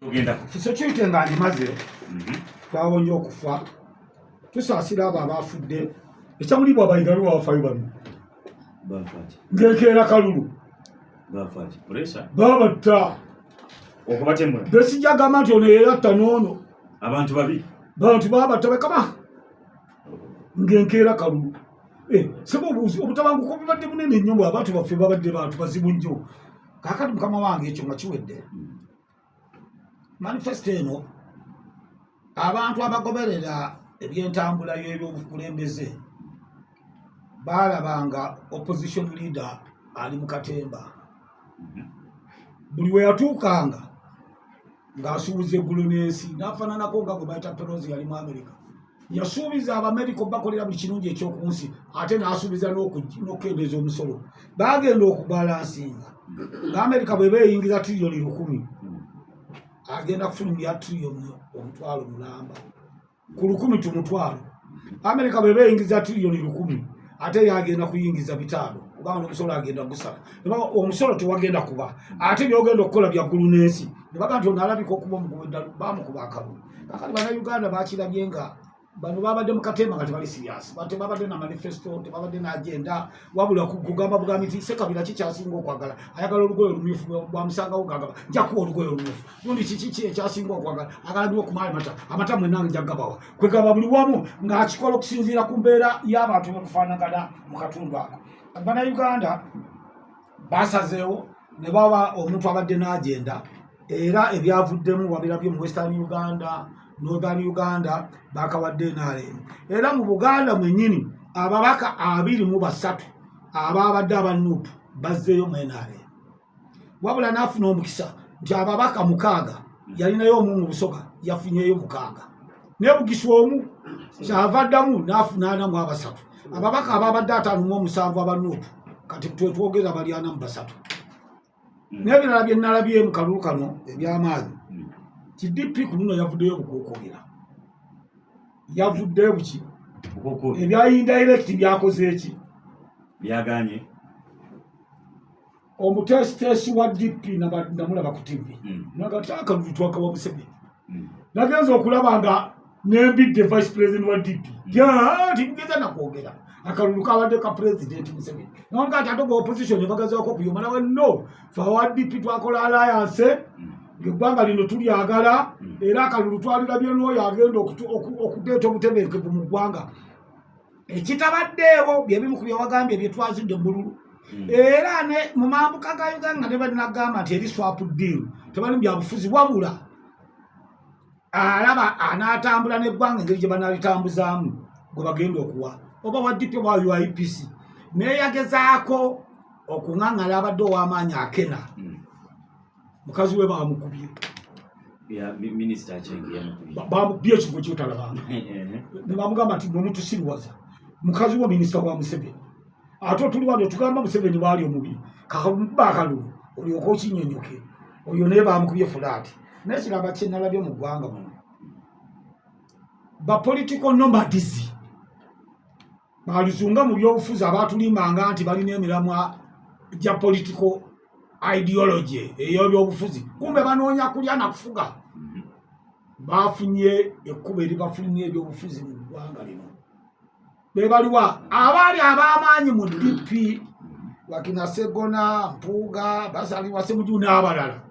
Tugendako. Security nga ngimaze. Twawonye okufa, tusaasira abo abafudde. Ekyamulibwa abayigabe babafayo bano. Bafaaki? Ngekeera kalulu. Bafaaki? Pressure. Babatta. Okubatemula. Besijja gamba nti ono yeyatta n'ono. Abantu babi. Bantu babatta bekama ng'enkeera kalulu. Eh, sebo obuuzi obutabanguko bubadde bunene nnyo, bwe abantu baffe babadde bantu bazibu nnyo. Kaakati mukama wange, ekyo nga kiwedde, manifesto eno, abantu abagoberera ebyentambula y'ebyobukulembeze baalabanga opposition leader ali mu katemba. Buli we yatuukanga ng'asuubiza eggulu n'ensi, n'afaananako nga gwe bayita Pelosi yali mu Amerika. Yasuubiza Abamerika obakolera buli kirungi ekyoku nsi, ate n'asuubiza n'okukendeeza omusolo. Bagenda okubalansinga nga Amerika bwe beeyingiza 1,000 trillion, agenda kufulumya 1,500 trillion ku lukumi tumutwalo. Amerika bwe beeyingiza 1,000 trillion, ate yagenda kuyingiza 500, kubanga n'omusolo agenda gusala. Omusolo tewagenda kuba, ate byogenda okukola byaggulu n'ensi. Ne baga nti ono alabika okuba omuguwa eddalu, bamukuba akalulu. Kakati Bannayuganda bakirabye nga bano babadde mu katemba, nga tebali serious, tebabadde na manifesto, tebabadde na agenda, wabula kugamba bugambi nti Sekabira kikyasinga okwagala, ayagala olugoye olumyufu, bwamusangawo gagamba nja kuwa olugoye olumyufu. Gundi kiki ki ekyasinga okwagala, agala nnyo okumaaya amata, amata mwenna nja gabawa. Kwegamba buli wamu ng'akikola okusinziira ku mbeera y'abantu bekufaanagana mu katundu ako. Bannayuganda basazeewo ne baba omuntu abadde n'agenda, era ebyavuddemu wabirabye mu Western Uganda, Northern Uganda bakawadde NRM, era mu Buganda mwennyini ababaka 23 ababadde aba NUP bazzeeyo mu NRM. Wabula n'afuna omukisa nti ababaka 6 yalinayo omu mu Busoga, yafunyeyo 6, naye Bugisu omu kyava addamu n'afuna 43. Ababaka ababadde 57 aba NUP kati twetwogera bali 43. N'ebirala bye nalabye mu kalulu kano eby'amaanyi, ti DP ku luno yavuddeyo bukuukuubira, yavuddeyo buki? Bukuukuubira. Ebya indirect byakoze eki? Byaganye. Omuteesiteesi wa DP namulaba ku TV, nagati akalulu twakawa Museveni. Nagenza okulaba nga nembidde vice president wa DP tigeza nakwogera akalulu kabadde ka President Museveni, naga nti ate gwa opposition bagazaako okuyoma nawe. No, fe awa DP twakola alliance ng'eggwanga lino tulyagala, era akalulu twalirabye n'oyo agenda okuleeta obutebenkevu mu ggwanga. Ekitabaddeewo byebimu ku byewagambye byetwazidde mu bululu. Era ne mu mambuka ga Uganda ne balinagamba nti eri swap deal, tebali mu byabufuzi, wabula alaba anaatambula n'eggwanga engeri gye banalitambuzaamu gwe bagenda okuwa, oba wa DP oba UIPC. Naye yagezaako okuŋŋaŋŋala abadde ow'amaanyi akena, mukazi we bamukubye. Ya Minisita Acheng yamukubye. Bamukubye ekigo kyotalabanga, ne bamugamba nti mwemutusiriwaza, mukazi wo minisita wa Museveni, ate tuli wano tugamba Museveni waali omubi, kakamuba akalulu olyoke okinyonyoke. Oyo naye bamukubye flat. Naye kiraba kyenalabye mu ggwanga muno, ba political nomads baluzunga mu byobufuzi abatulimbanga nti balina emiramwa gya political ideology ey'ebyobufuzi, kumbe banoonya kulya nakufuga. Bafunye ekkubo eribafulumya ebyobufuzi mu ggwanga lino. Bebaliwa abaali ab'amaanyi mu DP, wakina Segona, Mpuuga, Basaliwa, Semuju n'abalala.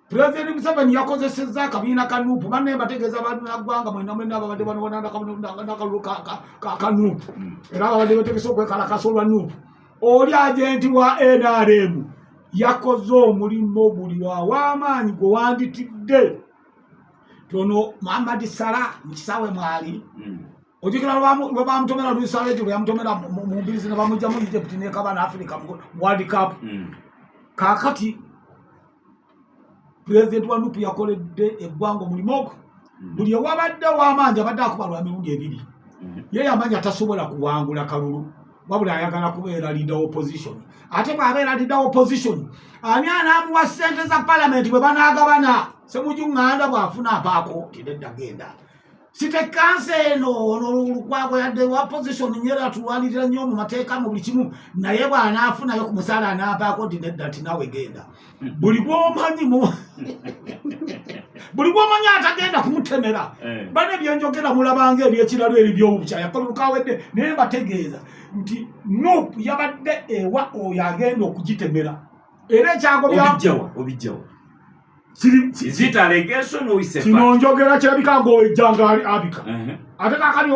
Pulezidenti Museveni yakozesezza akabiina ka NUP. Bannaye bategeeza bannaggwanga mwena mwena ababadde banonakalulu ka NUP, era ababadde betegese okwekalakasa olwa NUP, oli agent wa NRM yakoze omulimu buli waw'amaanyi gwe wanditidde tono Muhammad Salah mu kisaawe mwali. Ojjukira lwe bamutomera Luis Suarez, lwe yamutomera mu mbirizi ne bamugyamu Egypt nekaba ne Africa mu World Cup. Kaakati pulezidenti wa NUP yakoledde eggwanga omulimu ogwo. Buli ewabadde ow'amaanyi abadde akuba lwa mirundi ebiri. Ye yamanyi atasobola kuwangula kalulu, wabula ayagala kubeera leader opposition. Ate bw'abeera leader opposition, ani anaamuwa ssente za palamenti bwe banaagabana? Semuju Ŋŋanda bw'afuna apaako tidedda genda. City Council eno, ono Lukwago yadde wa opposition nnyo era atulwanirira nnyo mu mateeka mu buli kimu, naye bw'anaafunayo ku musaala anaabaako nti nedda, nti naawe genda. Buli gwomanyi atagenda kumutemera. Bane byenjogera mulabanga ebyekiralo ebibyobukyayi akalulu kawedde, naye mbategeeza nti NUP yabadde ewa oyo agenda okugitemera era ekyagobya. Obijjawa, obijjawa? Is it allegation or is a Kino fact? Njogera kirabika ng'ojja nga abika. Ate kakati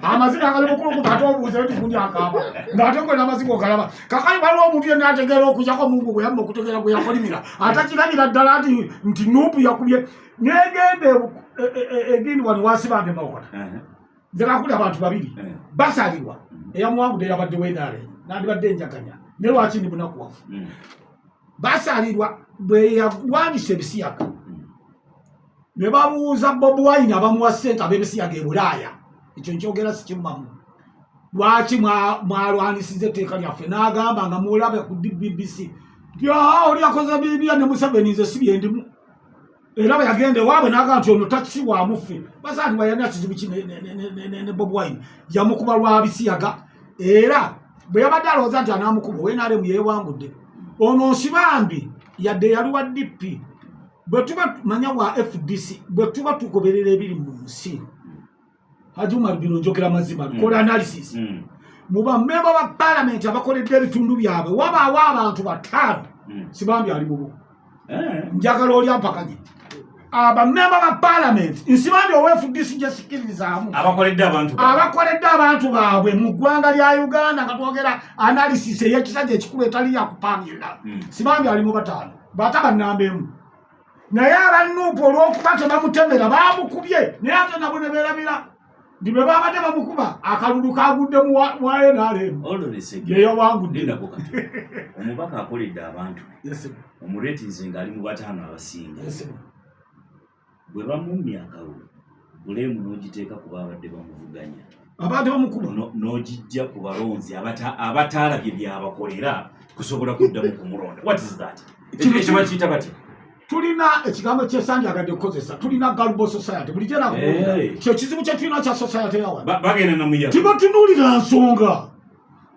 amaziga agali mukulukuta, ate obuuze nti gundi akaaba ng'ate gwe n'amaziga ogalaba. Kakati waliwo omuntu yenna ategeera okujjako Mungu gwe yamma okutegeera gwe yakolimira, atakirabira ddala nti NUP yakubye negenda egindi wano wasibambe mawokota. Nze kakuli abantu babiri basalirwa, eyamuwangudde yabadde wenare, nandibadde enjaganya, naye lwaki ndi munakuwafu. Basalirwa bwe yalwanyisa ebisiyaga ne babuuza Bobi Wine abamuwa ssente ab'ebisiyaga e Bulaaya, ekyo nkyogera sikimamu, lwaki mwalwanisiza etteeka lyaffe? N'agamba nga mulabe ku BBC nti, "Ah, oli yakoze bibya ne Museveni, nze si byendimu." Era bwe yagenda ewaabwe n'agamba nti ono takisi wamuffe. Basalirwa yalina kizibu ki ne Bobi Wine? Yamukuba lwa bisiyaga, era bwe yabadde alowooza nti anaamukuba owenaremu yeewangudde. Ono Nsibambi yadde yali wa DP, bwe tuba manya wa FDC, bwe tuba tugoberera ebiri mu nsi, Haji Umar, bino njogera mazima, tukola analysis. Mu bamemba ba palamenti abakoledde ebitundu byabwe wabaawo abantu bataano. Nsibambi ali mubo. Njagala oli ampakanye abamemba ba palamenti, Nsibambi owa FDC gye sikiririzaamu. Abakoledde abantu baabwe. Abakoledde abantu baabwe mu ggwanga lya Uganda, nga twogera analysis ey'ekisajja ekikulu etali yakupangirira, Sibambi ali mu bataano bata bannamba emu. Naye aba NUP olw'okuba tebamutemera bamukubye, naye ate nabo ne beerabira nti bwe babadde bamukuba akalulu kagudde mu wa NRM. Hold on a second. Yeyawangudde. Lindako kati. Omubaka akoledde abantu, Yes, omuretinze ng'ali mu bataano abasinga, yes. bwe bamummya akalulu, buleemu n'ogiteeka ku babadde bamuvuganya, Abadde bamukuba. N'ogijja ku balonzi abataalabye byabakolera kusobola kuddamu kumulonda. What is that? Ekyo bakiyita batya? Tulina ekigambo kyesandyagadde kukozesa, tulina gullible society bulijjo. Hey. Kyo kizibu kyetulina kya society yawano. Bagenda namuyaga. Tibatunuulira nsonga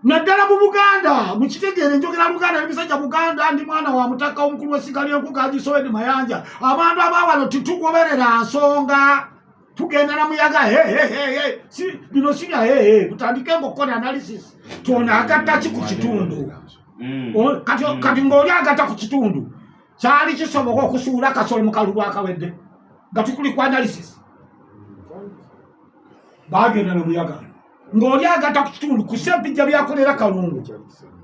naddala mu Buganda. Mukitegeere, njogera Luganda nebisajja Buganda, ndi mwana wa mutaka omukulu w'essiga ly'Enkuga Agisowedi Mayanja. Abantu abawano titugoberera nsonga, tugenda na muyaga. He, he, he, he. Si, bino si bya hehe. Tutandike ngaokukola analysis, twonaagatta ki ku kitundu? Kati kati ng'oli agatta ku kitundu, kyali kisoboka okusuula Kasolo mu kalulu akawedde nga tukuli ku analysis? Bagenda na muyaga. Ng'oli agatta ku kitundu ku Sempijja byakolera Kalungu,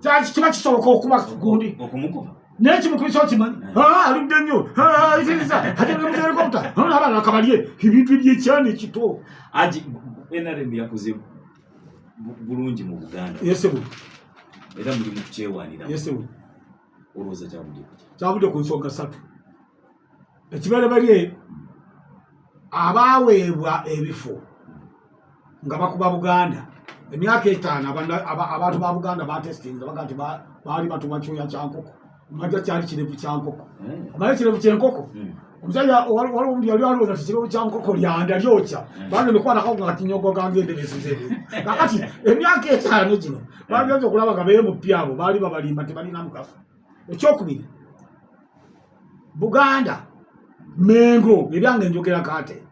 kyali kiba kisoboka okuba gundi? Okumukuba. Naye kimukubisa okimanyi. Ah, aludde nnyo. Ah, ayitiriza ate helicopter abalala kabalye ebintu ebyekyana ekito. Aji NRM yakoze bulungi mu Buganda, Yesebo. era muli mu kukyewaanira. Yesebo. Olowooza kyavudde ku ki? Kyavudde ku nsonga ssatu. Ekibereberye, abaaweebwa ebifo nga bakuba Buganda emyaka 5, abantu ba Buganda batestinga baga nti baali batuwa kyoya kya nkoko, majja kyali kirevu kya nkoko. Omanyi ekirevu kyenkoko? Omusajja waliwo omuntu yali alowooza ti kirevu kya nkoko lyanda lyokya. Bagenda okukwatako nga kinyogoga ngaenderezize. Kakati emyaka 5 gino bagenza okulaba nga beemupya abo baali babalimba, tebalina mugaso. Ekyokubiri, Buganda, Mengo, ebyange njogera kate,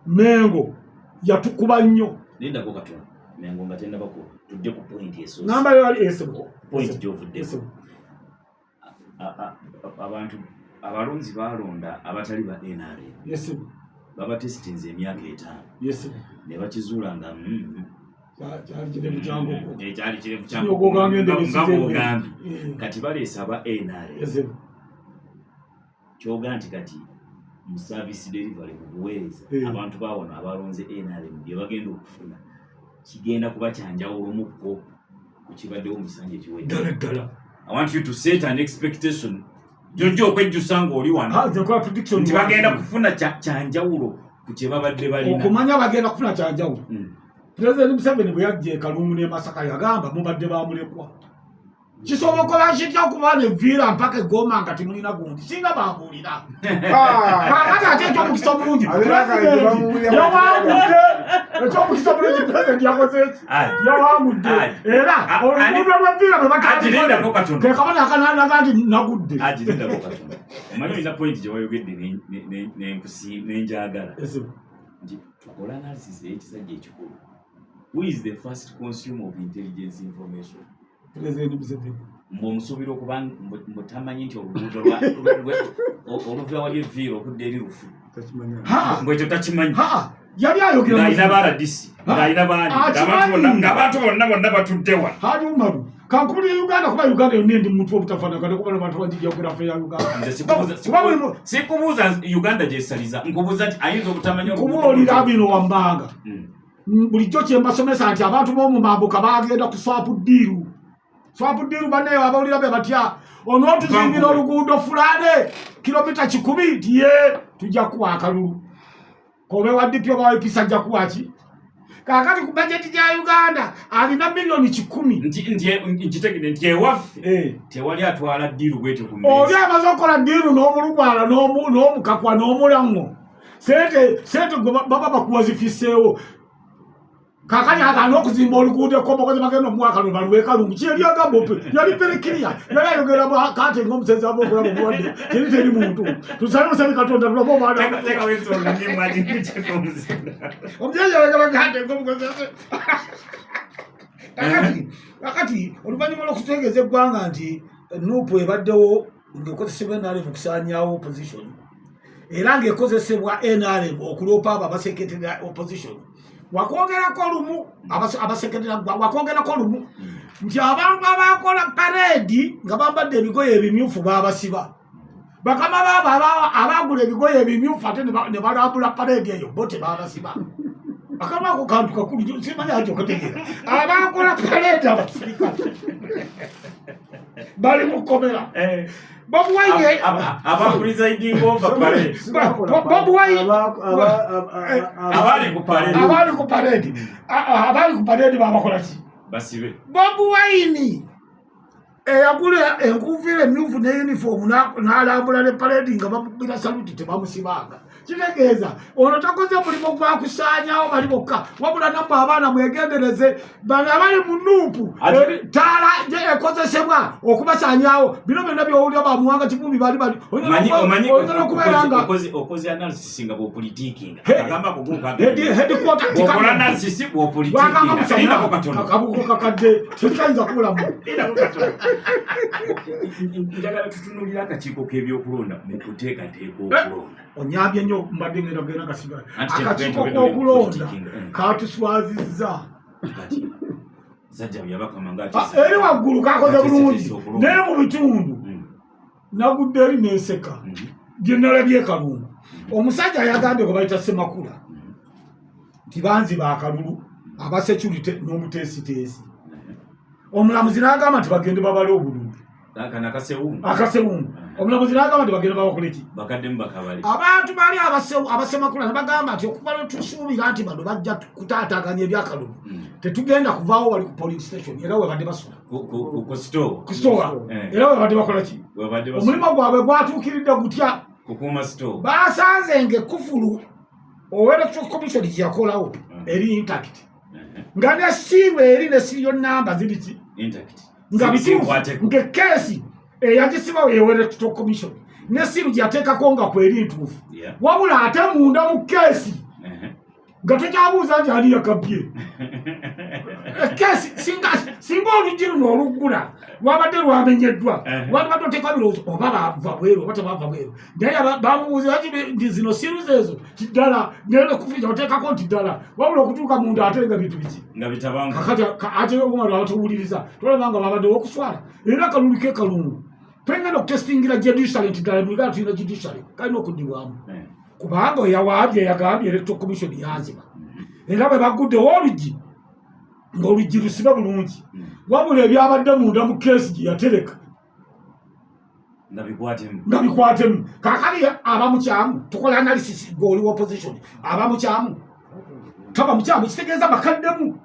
Mengo yatukuba nnyo. Lindako katono, Mengo nga tennaba tudde ku point esoose. Namba yali esebo. Point gy'ovuddeko. Esebo. Abantu abalonzi balonda abatali ba NRM, Yesebo. babatesitinze emyaka 5, Yesebo. ne bakizuula nga Kyali kirevu kya nkoko. Ekyali kirevu kya Kinyogoga nkoko, ng'enderezize. nga bw'ogambye. Kati baleese aba NRM. Yesebo. Kyoga nti kati mu service delivery, mu buweereza, abantu bawano abalonze NRM bye bagenda okufuna kigenda kuba kyanjawulo mukko ku kibaddewo mu kisanja ekiwedde. Ddala ddala. I want you to set an expectation gyojja okwejjusa ng'oli wano Ah, nze nkola prediction. nti bagenda kufuna kyanjawulo ku kye babadde balina. Okumanya bagenda kufuna kyanjawulo, Pulezidenti Museveni bwe yajja e Kalungu ne Masaka yagamba mubadde bamulekwa. Kisoboka kitya okuba ne Vira mpaka egoma nga temulina gundi? Singa bambuulira. Kakati ate ekyomukisa omulungi pulezidenti yawangudde. Ekyomukisa omulungi pulezidenti yakoze eki? Yawangudde. Era oluguudo lw'e Vira bwe batandika ke kabona akananaga nti nagudde. Omanyi olina point gye wayogedde nenjagala nti tukole analysis ey'ekisajja ekikulu. Who is the first consumer of intelligence information? President Museveni. Mbu omusuubira okuba mbu tamanyi nti oluguudo oluva wali eviira okudda eri lufu, mbu ekyo takimanyi? Yali ayogera ng'alina ba RDC, ng'alina baani, ng'abantu bonna bonna batudde wa. Haji Umaru, kankubulira Uganda, kuba Uganda yonna endi mutwe obutafaanagana, kuba nabantu bangi geography ya Uganda. Sikubuuza Uganda gyesaliza, nkubuuza nti ayinza obutamanya. Nkubuulira bino wammanga. Bulijjo kye mbasomesa nti abantu b'omu mambuka bagenda ku swap deal. Swap deal, bannaye, abawulira be batya? Onootuzimbira oluguudo fulane kilomita 100, nti ye tujja kuwa akalulu kobe wa DP oba WPC, ajja kuwa ki? Kaakati ku bajeti gya Uganda alina miliyoni 100. Nkitegedde nti ewaffe tewali atwala deal bwetyo ku Oli amaze okukola deal n'omulugwala n'omukakwa n'omulaŋŋo, sente sente gwe baba bakuwa zifiseewo. Kakati agaana okuzimba oluguudo ekomokoze, bagenda omwaka lwe baluwe Kalungu. Kyeyali agamba ope yali very clear, yali ayogera kate ng'omusezi ava okulaba omulwadde teri teri muntu. Tusabe musabe Katonda tulabe omwana. Omusezi ayogera kate ng'omukozese. Kakati oluvannyuma lw'okutegeeza eggwanga nti NUP ebaddewo ng'ekozesebwa NRM okusaanyaawo opposition, era ng'ekozesebwa NRM okuloopa abo abaseketera opposition, wakwogerako lumu abaseketera, wakwogerako lumu nti abantu abakola parade nga bambadde ebigoye ebimyufu babasiba. Bakama baabo abagula ebigoye ebimyufu ate ne balambula parade eyo, bo tebabasiba. Akama ako kantu kakulu, simanyi ati okutegeera. Abakola parade abasirikale bali mu kkomera. Bobi Wine Abapresiding over parade. Bobi Wine Abali ku parade. Abali ku parade, abali ku parade babakola ki? Basibe. Bobi Wine eyagula enkuufiira emyufu ne uniform n'alambula ne parade nga bamukubira saluti, tebamusibanga. Kitegeeza ono takoze mulimu gwa kusaanyawo bali bokka, wabula nammwe abaana mwegendereze bano abali mu NUP, taala ekozesebwa okubasaanyaawo. Bino byonna byowulira bamuwanga kivumbi bali bali oyinza okubeera nga okoze analysis nga bw'opolitikinga. Agamba headquarter bw'okola analysis bw'opolitikinga. Lindako katono. Kabugo kakadde tekayinza kubulamu. Lindako katono. Njagala tutunuulire akakiiko k'ebyokulonda mu kuteekateeka okulonda. Onyambye nnyo, mbadde ngenda kugenda nga siba Anti kye akakiiko tugenda k'okulonda politikinga. katuswazizza. Kati Sajja byabakama nga Ah, eri waggulu kakoze bulungi, okulonda. naye mu bitundu nagudde eri nenseka gye nalabye Kalungu. Omusajja yagambye gwe bayita Semakula nti banziba akalulu, aba security n'omuteesiteesi. Omulamuzi n'agamba nti bagende babale obululu. Akana akasewungu. Akasewungu. Omulamuzi n'agamba nti bagende babakole ki? Bakaddemu bakabale. Abantu bali abasemakula ne bagamba nti okuva lwe tusuubira nti bano bajja kutaataaganya ebyakalulu, tetugenda kuvaawo wali ku polling station. Era webadde basula. Ku store. Ku store. Era webadde bakola ki? Webadde basula. Omulimu gwabwe gwatuukiridde gutya? Kukuuma store. Basanze nga ekufulu owa electoral commission gye yakolawo eri intact, nga ne seal eri ne serial number ziri ki? Intact. Nga bituufu. Sinkwateko. Ng'ekeesi eyagisibawo ewa electoral commission ne seal gye yateekako nga kweri ntuufu, wabula ate munda mu keesi nga tokyabuuza nti ani yakabye keesi. Singa oluggi luno oluggula lwabadde lwamenyeddwa, lwabadde oteeka birowoozo oba bava bweru oba tebava bweru, naye bamubuuza nti zino seals ezo ti ddala, naye nekufiriza oteekako nti ddala, wabula okutuuka munda ate nga bintu biki? Nga bitabangu. Kakati ate omwana abatuwuliriza tolaba nga babaddewo okuswala. Era akalulu ke Kalungu twengenda okutestingira judiciary nti ddala mu Uganda tulina judiciary, kalina okuddibwamu, kubanga oyawaabye yagambye electoral commission yanziba, era bwe baguddewo oluggi ng'oluggi lusibe bulungi, wabula ebyabadde munda mu keesi gye yatereka nga bikwatemu. Nga bikwatemu. Kakati abamukyamu, tukola analysis, gwe oli opposition, abamukyamu taba mukyamu, kitegeeza bakaddemu,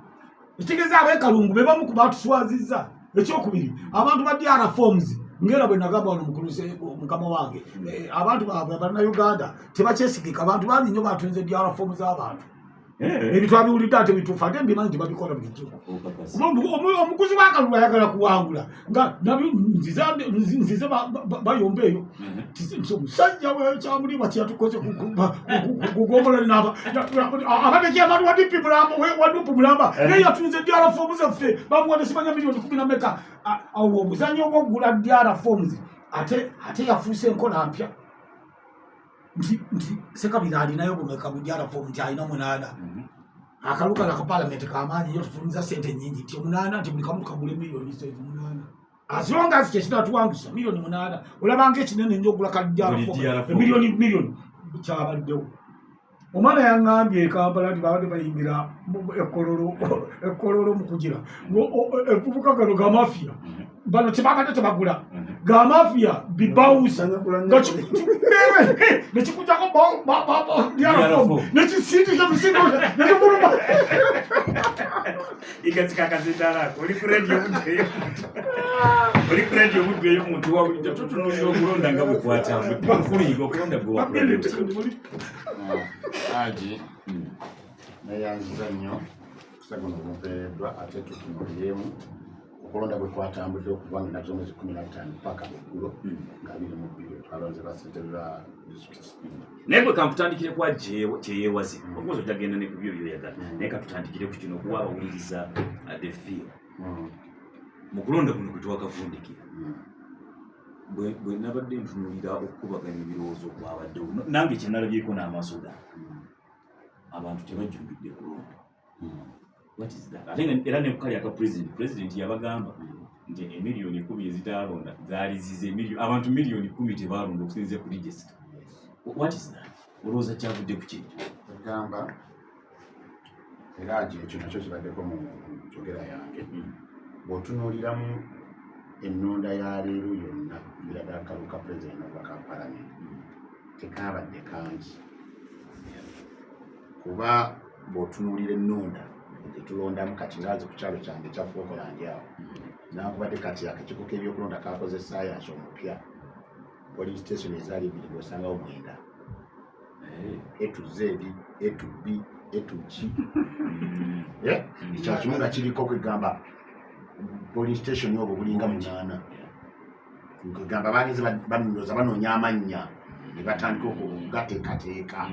kitegeeza abekalungu be bamu ku batuswazizza. Ekyokubiri, abantu ba DR forms, ngera bwe nagamba wano mukulu mukama wange, abantu baabwe Bannayuganda tebakyesigika. Abantu bangi nnyo batunze DR forms z'abantu. Ebyo twabiwulidde, ate bituufu, ate mbimanyi nti babikola bulijjo. Okakasa. Omuguzi w'akalulu ayagala kuwangula nga nzize bayomba eyo nti omusajja wekyamuliba kyeyatukoze kugombola abadde kyamani wa DP mulamba, wa NUP mulamba, naye yatunze DR forms zaffe, bamuwadde simanya miliyoni 10 na meka. Awo obuzanyo obwokugula DR forms ate yafuuse enkola mpya nti Sekabira alinayo bumeka bu DR form, nti alina munaana. Akalu kano aka palamenti kamaanyi yo, tufunyiza sente nyingi, nti omunaana, nti buli kamu kagule miliyoni 8, as long as kyekinatuwangisa miliyoni 8. Olabanga ekinene nnyo ogula Buli ka DR DR form. Miliyoni miliyoni kyabaddewo. Omwana yaŋŋambye e Kampala nti babadde bayingira ekololo mu kugira evubuka gano ga mafia, bano tebabadde tebagula ga mafia bibawusa nekikujjako DR nekisindika emisinde nekifuluma. Ikasika akazindala oli ku radio muddeyo, oli ku radio muddeyo. Omuntu wa bulijjo, tutunuulira okulonda nga bwe kwatambudde. Mukulu, okulonda gwe wakulonda. Agi neyanziza nnyo omukisa guno gumpeereddwa, ate tutunuuliremu okulonda bwe kwatambudde okuva nga ennaku z'omwezi 15 paka eggulo nga 22 twalonze bassentebe ba disitulikiti. Naye gwe kankutandikire kwa kyeyeewaze. Of course ojja genda ne ku byo byoyagala, naye katutandikire ku kino okuwa abawuliriza the feel mu kulonda kuno kwe twakavundikira. Bwe nabadde ntunuulira okukubaganya ebirowoozo okwabaddewo, nange kye nalabyeko n'amaaso gange, abantu tebajjumbidde kulonda. What is that? Ate era ne kukali aka president yabagamba nti emiliyoni 10 ezitaalonda zaali zize abantu miliyoni 10 tebaalonda okusinziira ku register. What is that? Olowooza kyavudde ku kintu? Egamba era ekyo nakyo kibaddeko mu njogera yange. Bw'otunuuliramu ennonda ya leero yonna biraga akalulu ka pulezidenti n'obubaka ka palamenti tekaabadde kangi, kuba bw'otunuulira ennonda gyetulondamu kati ngaazi ku kyalo kyange ekya Falkland awo, nankubadde kati akakiiko k'ebyokulonda kakoze sayansi omupya, polling station ezaali ebiri ng'osangawo mwenda, A to Z, A to B, A to G. Ekyakimu nga kiriko kwegamba polling station obwo bulinga munaana. Kwegamba bagenze banonooza, banoonya amannya ne batandika okugateekateeka.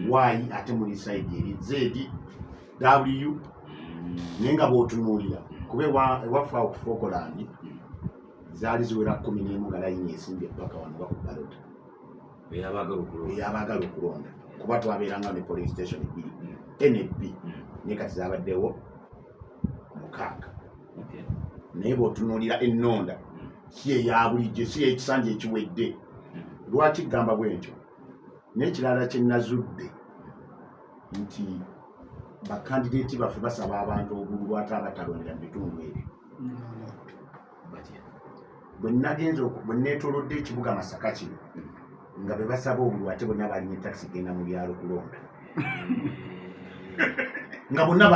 Y ate muli side eri Z W, naye nga bw'otunuulira kuba ewaffe awo ku Falkland zaali ziwera 11 nga layini esimbye paka wano ba ku balota. Eyabaagala okulonda. Eyabaagala okulonda, kuba twabeeranga ne polling station bbiri, A ne B, naye kati zabaddewo mukaaga. Naye bw'otunuulira ennonda si eya bulijjo, si ey'ekisanja ekiwedde. Lwaki gamba bwe ntyo? N'ekirala kye nazudde nti bakandideeti baffe basaba abantu obululu ate abatalondera mu bitundu ebyo. Batya? Bwe nagenze bwe neetoolodde ekibuga Masaka kino nga be basaba obululu, ate bonna balinye takisi genda mu byalo kulonda, nga bonna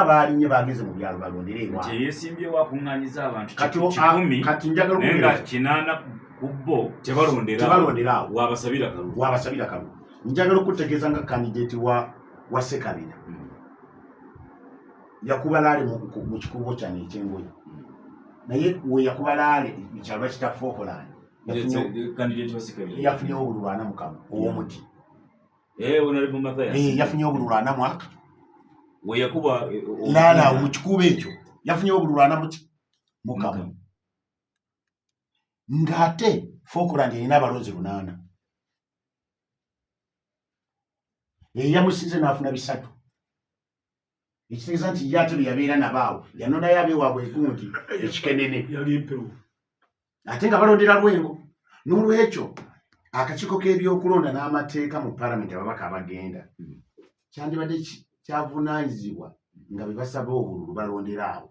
baalinnye bagenze mu byalo balondere nti ewaabwe. Eyeesimbyewo akuŋŋaanyiza abantu Kati 100, kati njagala naye nga okutegeeza 80 ku bo tebalondera. Tebalondera awo. Wabasabira kalulu. Wabasabira kalulu. Njagala okutegeeza nga kandideeti wa Sekabira yakuba laale mu kikubo kyange ekyengoye, naye we yakuba laale mu kyalo bakita Falkland, Candidate wa Sekabira yafunyewo obululu 41 ow'omuti. Honorable Mathias. Yafunyewo obululu ana mwaka we yakuba laala awo mu kikubo ekyo yafunyewo obululu ana mukamu, ng'ate Falkland erina abalonzi lunaana, eyamusinze n'afuna bisatu, ekitegeeza nti ye ate bwe yabeera nabaawo yanonayo abeewaabwe egundi ekikenene. Yali empewo. Ate nga balondera Lwengo. N'olwekyo akakiiko k'ebyokulonda n'amateeka mu palamenti, ababaka abagenda, kyandibadde kyavunaanyizibwa nga be basaba obululu balondera awo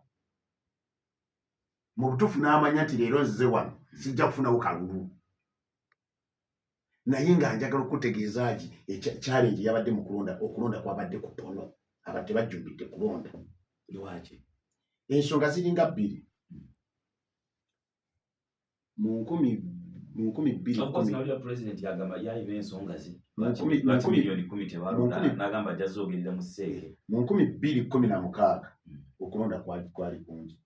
mu butuufu, n'amanya nti leero nzize wano sijja kufunawo kalulu, naye nga njagala okutegeeza ki challenge yabadde mu kulonda. Okulonda kwabadde kutono, abantu tebajjumbidde kulonda. Lwaki? Ensonga ziringa bbiri. Mu 2010 Of course, nawulira president yagamba yalina ensonga ze. Mu Lwaki nkumi- lwaki 10,000,000 mu tebalonda, n'agamba ajja zoogerera mu seeke. Mu 2016 okulonda kwali kungi.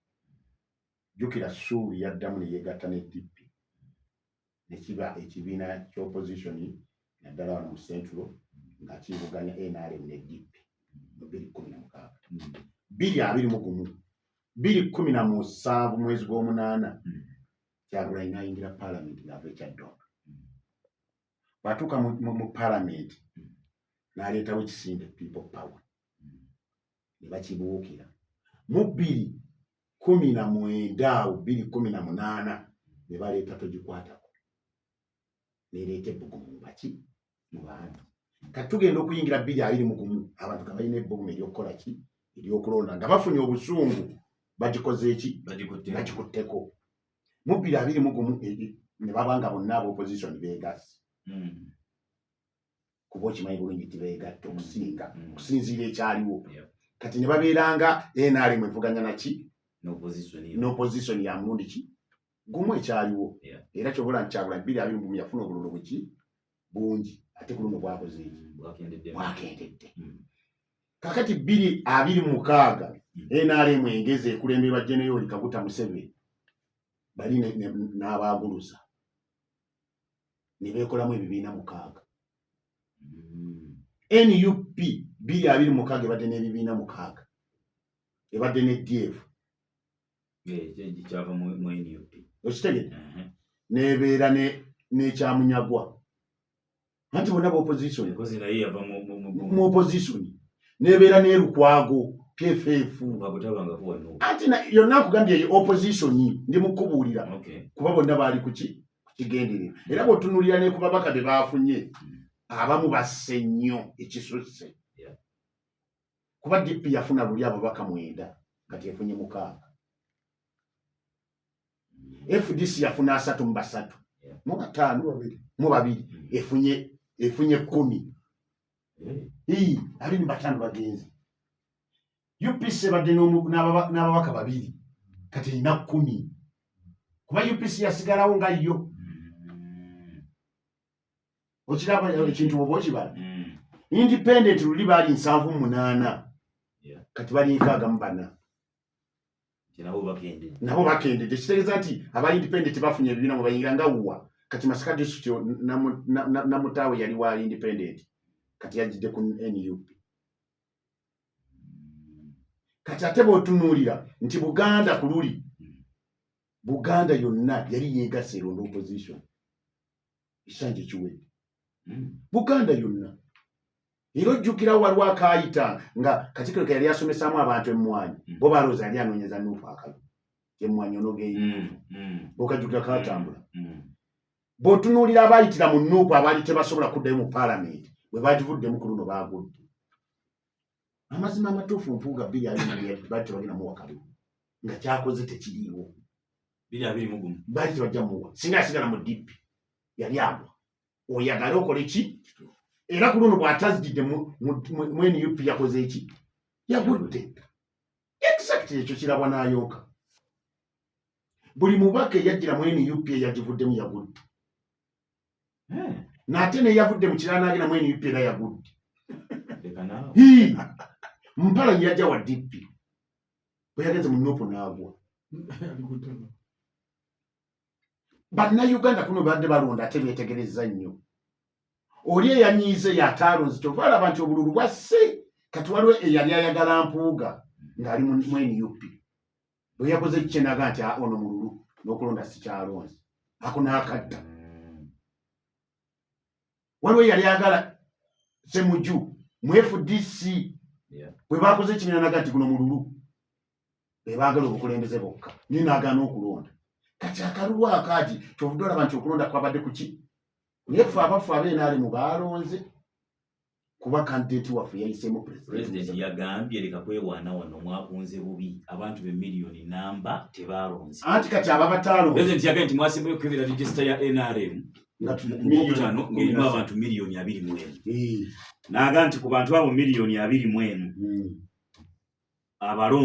Jjukira Ssuubi yaddamu ne yeegatta ne DP, ne kiba ekibiina ky'opposition naddala wano mu Central nga kivuganya NRM ne DP mu 2016. 2021, 2017, mwezi gw'omunaana, Kyagulanyi n'ayingira paalamenti ng'ava e Kyaddondo. Bw'atuuka mu paalamenti n'aleetawo ekisinde People Power ne bakibuukira. Mu 2019 awo, 2018, ne baleeta Togikwatako, nereeta ebbugumu mu baki, mu bantu. Kati tugenda okuyingira 2021, abantu nga balina ebbugumu ery'okukola ki, ery'okulonda, nga bafunye obusungu, bagikoze eki? Bagikutte. Bagikutteko. Mu 2021 ne baba nga bonna aba opposition beegasse, kuba okimanyi bulungi nti beegatta okusinga okusinziira ekyaliwo. Kati ne babeeranga NRM evuganya naki? N'opposition yo. N'opposition ya mulundi ki gumu ekyaliwo. Era kyobola nti Kyagulanyi 2021 yafuna obululu buki bungi, ate ku luno bwakoze eki? Bwakendedde. Bwakendedde. Kakati 2026, NRM engezi ekulemberwa General Yoweri Kaguta Museveni, bali n'abaaguluza ne beekolamu ebibiina mukaaga. NUP 2026 ebadde n'ebibiina mukaaga, ebadde ne DF. Eh, kyava mu NUP. Okitegedde? N'ebeera n'ekyamunyagwa, anti bonna ba opposition. Because naye yava mu Mu opposition. N'ebeera n'e Lukwago PFF. Lukwago tabangako wa NUP. Anti yonna nkugambye eyo opposition, ndi mu kubuulira, kuba bonna baali kuki, kukigenderera. Era bw'otunuulira ne ku babaka be baafunye, abamu basse nnyo ekisusse, kuba DP yafuna luli ababaka mwenda, kati efunye mukaaga. FDC yafuna 33, mu 5, mu 2, efunye 10. Ii, 25 bagenze. UPC ebadde n'ababaka babiri, kati erina 10, kuba UPC yasigalawo nga yo. Okiraba ekintu oba okibala? Independent luli baali 78, kati bali 64. Nti nabo bakendedde. Nabo bakendedde. Kitegeeza nti aba independent bafunye ebibiina mwe bayingira nga wuwa. Kati Masaka district Namutaawe yali wa independent, kati yajjidde ku NUP. Kati ate bw'otunuulira nti Buganda ku luli, Buganda yonna yali yeegasse eronda opposition ekisanja ekiwedde. Buganda yonna. Era ojjukira waliwo akaayita nga Katikkiro ke yali asomesaamu abantu emmwanyi, bo balowooza yali anoonyeza NUP akalulu, emmwanyi onogeeyo. Okajjukira kaatambula? Bw'otunuulira abaayitira mu NUP abaali tebasobola kuddayo mu paalamenti, bwe bagivuddemu ku luno baagudde. Amazima amatuufu, Mpuuga 20 baali tebagenda muwa kalulu nga kyakoze tekiriiwo. 2021. Baali tebajja muwa. Singa yasigala mu DP yali agwa, oyagale okole ki? Era ku luno bw'atazigidde mu NUP yakoze eki? Yagudde. Exact, ekyo kirabwa n'ayonka. Buli mubaka eyajjira mu NUP eyagivuddemu yagudde. N'ate neyavudde mu kirala n'agenda mu NUP era yagudde. Leka naawe. Hii! Mpalanyi yajja wa DP, bwe yagenze mu NUP n'agwa. Ali ku ttaka. Bannayuganda kuno badde balonda ate beetegereza nnyo. Oli eyanyiize yataalonze, kyova alaba nti obululu bwasse. Kati waliwo eyali ayagala Mpuuga ng'ali mu NUP, bwe yakoze kyenaga nti, "Ah, ono mululu n'okulonda sikyalonze," ako n'akadda. Waliwo eyali ayagala Semuju mu FDC, bwe bakoze ekibiina naga nti guno mululu, be baagala obukulembeze bokka, naye n'agaana okulonda. Kati akalulu akaagi kyovudde olaba nti okulonda kwabadde kuki, naye ffe abaffe ab'NRM baalonze kuba candidate waffe yayiseemu. Pulezidenti yagambye leka kwewaana wano, mwakunze bubi, abantu be miliyoni namba tebalonze. Anti kati aba bataalonze Pulezidenti yagambye nti mwasembayo okukebera register ya NRM nga mu gwokutaano ng'erimu abantu miliyoni 21, n'aga nti ku bantu abo miliyoni 21 abalonzi